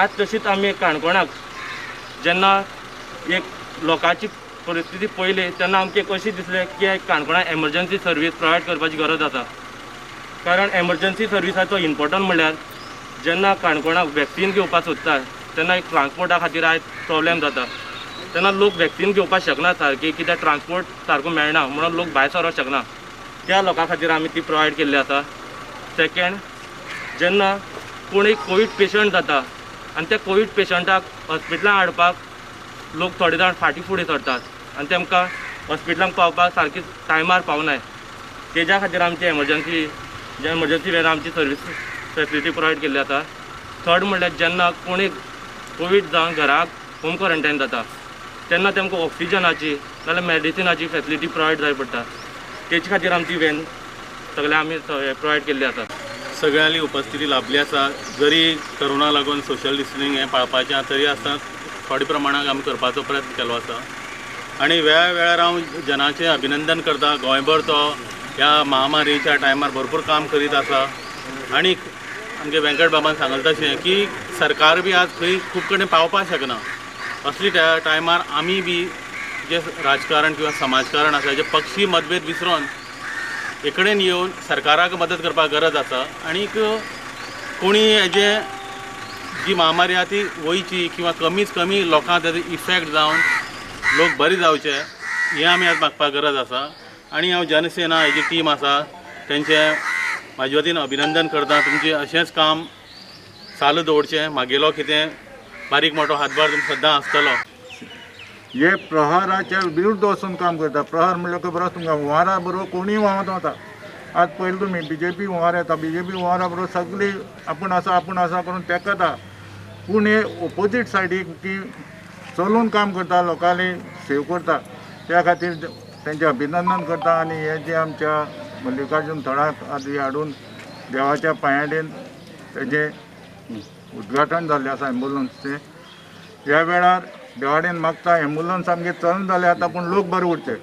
आज तशीच आमी काणकोणाक जेन्ना एक लोकांची परिस्थिती पळयली तेन्ना आमकां एक अशें दिसलें की काणकोणाक एमर्जन्सी सर्वीस प्रोवायड करपाची गरज आसा. कारण एमर्जन्सी सर्विसाचो इम्पोर्टंट म्हणल्यार जेन्ना काणकोणाक वॅक्सिन घेवपाक सोदता तेन्ना एक ट्रान्सपोर्टा खातीर आयज प्रोब्लेम जाता. तेन्ना लोक वॅक्सिन घेवपाक शकना सारकी, कित्याक ट्रान्सपोर्ट सारको मेळना म्हणून लोक भायर सरोंक शकना. त्या लोकां खातीर आमी ती प्रोवायड केल्ली आसा. सेकेंड, जेन्ना कोण एक कोवीड पेशंट जाता आनी त्या कोवीड पेशंटाक हॉस्पिटलान हाडपाक लोक थोडे जाण फाटीं फुडें सरतात आनी तेमकां हॉस्पिटलांक पावपाक सारकी टायमार पावनाय. तेज्या खातीर आमची एमर्जन्सी वेळार आमची सर्वीस फेसिलिटी प्रोवायड केल्ली आसा. थर्ड म्हणल्यार जेन्ना कोण एक कोवीड जावन घराक होम क्वॉरंटायन जाता तेन्ना तेमकां ऑक्सिजनाची नाजाल्यार मेडिसिनाची फेसिलिटी प्रोवायड जाय पडटा. तेचे खातीर आमची व्हॅन सगळें आमी प्रोवायड केल्ली आसा. सगळ्यांली उपस्थिती लाभली आसा. जरी करोना लागून सोशल डिस्टन्सिंग हें पाळपाचें आसा तरी आसतना थोडे प्रमाणाक आमी करपाचो प्रयत्न केलो आसा. आनी वेळा वेळार हांव जनाचें अभिनंदन करता. गोंयभर तो ह्या महामारीच्या टायमार भरपूर काम करीत आसा. आनी आमगे व्यंकट बाबान सांगलें तशें की सरकार बी आज खंय खूब कडेन पावपाक शकना. असली टायमार आमी बी जे राजकारण किंवा समाजकारण आसा जे पक्षी मतभेद विसरून एकडेन येवन सरकाराक मदत करपाक गरज आसा. आनीक कोणी हेजे जी महामारी आसा ती वयची किंवा कमीत कमी लोकांक तेजो इफेक्ट जावन लोक बरे जावचे हें आमी आज मागपाक गरज आसा. आनी हांव जनसेना हेजी टीम आसा तेंचें म्हाजे वतीन अभिनंदन करता. तुमचें अशेंच काम चालू दवरचें. मागेलो कितें बारीक मोटो हातभार तुमकां सद्दां आसतलो. हे प्रहाराच्या विरुद्ध वचून काम करता. प्रहार म्हणल्यार खबर आसा तुमकां, हुंवारा बरोबर कोणूय व्हांवत वता. आज पळयलें तुमी बीजेपी हुंवार येता, बीजेपी हुंवारा बरोबर सगळी आपूण आसा आपूण आसा करून तेकता. पूण हे ओपोजीट सायडीक ती चलून काम करता, लोकांनी सेव करता. त्या खातीर तेंचें अभिनंदन करता. आनी हे जे आमच्या मल्लिकार्जून थळाक आज हाडून देवाच्या पांयाडेन तेजें उद्घाटन जाल्लें आसा एम्बुलन्सचें. ह्या वेळार देवाडेन मागता एम्बुलन्स आमगे चलना जालें आतां, पूण लोक बरे उरचे.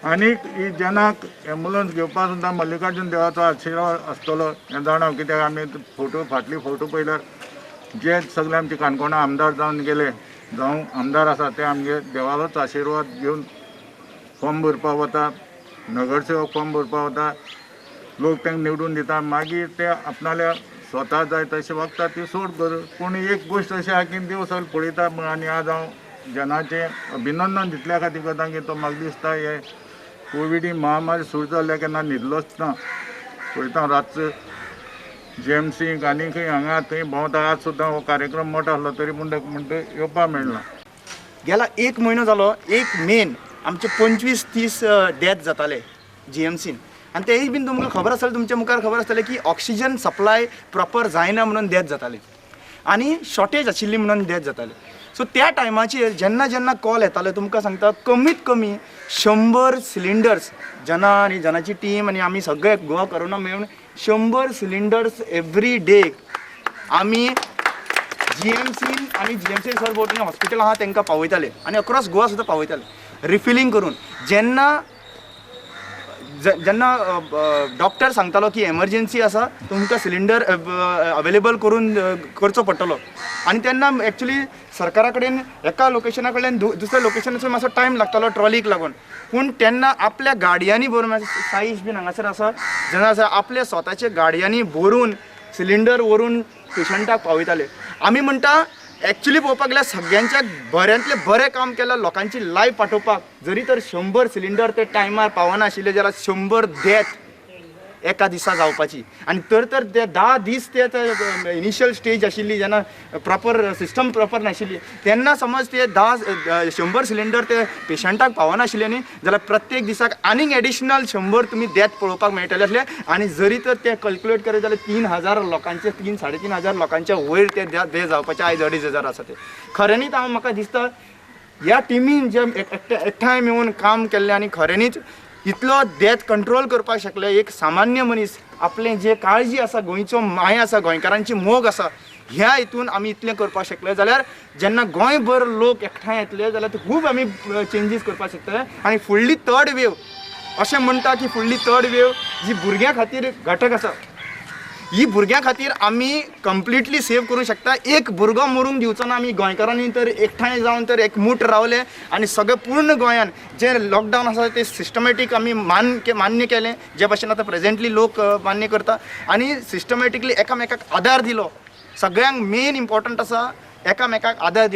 आनीक ही जेन्ना एम्बुलन्स घेवपाक सुद्दां मल्लिकार्जून देवाचो आशिर्वाद आसतलो हें जाणा. कित्याक आमी फोटो फाटली फोटो पळयल्यार जे सगळे आमचे काणकोणा आमदार जावन गेले जावं आमदार आसा ते आमगे देवालोच आशिर्वाद घेवन फॉर्म भरपाक वता, नगरसेवक फॉर्म भरपाक वता, लोक तांकां निवडून दिता. मागीर ते आपणाल्या स्वता जाय तशें वागता ती सोड कर. पूण एक गोश्ट अशी आहा की देव सगळें पळयता. आनी आज हांव जनाचें अभिनंदन तितल्या खातीर करता की तो म्हाका दिसता हे कोविड ही महामारी सुरू जाल्ल्या केन्ना न्हिदलोच ना. पळयता रातचो जीएमसीक आनी खंय हांगा थंय भोंवता. आज सुद्दां हो कार्यक्रम मोठो आसलो तरी पूण म्हणटा येवपाक मेळना. गेला एक म्हयनो जालो, 1 मेन आमचे 25-30 डेथ जाताले जीएमसीन. आनी तेय बीन तुमकां खबर आसतलें, तुमच्या मुखार खबर आसतलें की ऑक्सिजन सप्लाय प्रॉपर जायना म्हणून डेथ जाताले आनी शॉर्टेज आशिल्ली म्हणून डेथ जाताले. सो त्या टायमाचेर जेन्ना जेन्ना कॉल येताले तुमकां सांगता कमीत कमी 100 सिलिंडर्स जना आनी जनाची टीम आनी आमी सगळे गोवा करोना मेळून 100 सिलिंडर्स एवरी डे आमी जीएमसीन आनी जीएमसी सरभोंवतणी हॉस्पिटल आहा तांकां पावयताले आनी अक्रॉस गोवा सुद्दां पावयताले रिफिलींग करून. जेन्ना जेन्ना डॉक्टर सांगतालो की एमर्जन्सी आसा तुमकां सिलिंडर अवेलेबल करून करचो पडटलो, आनी तेन्ना एक्चुली सरकारा कडेन एका लोकेशना कडल्यान दुसऱ्या लोकेशनाचो मातसो टायम लागतालो ट्रॉलीक लागून. पूण तेन्ना आपल्या गाडयांनी भरून, साईश बीन हांगासर आसा जेन्ना आसा आपल्या स्वताच्या गाडयांनी भरून सिलिंडर व्हरून पेशंटाक पावयताले. आमी म्हणटा एक्चुली पळोवपाक गेल्यार सगळ्यांच्या बऱ्यांतलें बरें काम केलां लोकांची लायफ वाटोवपाक. जरी तर 100 सिलिंडर ते टायमार पावनाशिल्ले जाल्यार 100 डेथ एका दिसा जावपाची. आनी तर तर ते 10 दीस ते इनिशियल स्टेज आशिल्ली जेन्ना प्रॉपर सिस्टम प्रॉपर नाशिल्ली तेन्ना समज ते 100 सिलिंडर ते पेशंटाक पावनाशिल्ले न्ही जाल्यार प्रत्येक दिसाक आनीक एडिशनल 100 तुमी डेथ पळोवपाक मेळटले आसले. आनी जरी तर ते कॅल्क्युलेट करीत जाल्यार 3,000 लोकांचे 3,000-3,500 लोकांच्या वयर ते डे जावपाचे आयज 2,500 आसा ते. खऱ्यांनीच हांव म्हाका दिसता ह्या टिमीन जे एकठांय मेळून काम केल्लें आनी खऱ्यांनीच इतलो डेथ कंट्रोल करपाक शकले. एक सामान्य मनीस आपलें जे काळजी आसा, गोंयचो माया आसा, गोंयकारांची मोग आसा, ह्या हितून आमी इतलें करपाक शकले जाल्यार जेन्ना गोंयभर लोक एकठांय येतले जाल्यार ते खूब आमी चेंजीस करपाक शकतले. आनी फुडली थर्ड वेव अशें म्हणटा की फुडली थर्ड वेव जी भुरग्यां खातीर घातक आसा, ही भुरग्यां खातीर आमी कंप्लिटली सेव करूंक शकता. एक भुरगो मरूंक दिवचो ना. आमी गोंयकारांनी तर एकठांय जावन तर एकमूठ रावले आनी सगळे पूर्ण गोंयान जे लॉकडावन आसा ते सिस्टमॅटीक आमी मान्य केलें, जे भाशेन आतां प्रेजेंटली लोक मान्य करता आनी सिस्टमॅटिकली एकामेकाक आदार दिलो. सगळ्यांक मेन इम्पॉर्टंट आसा एकामेकाक आदार दिवप.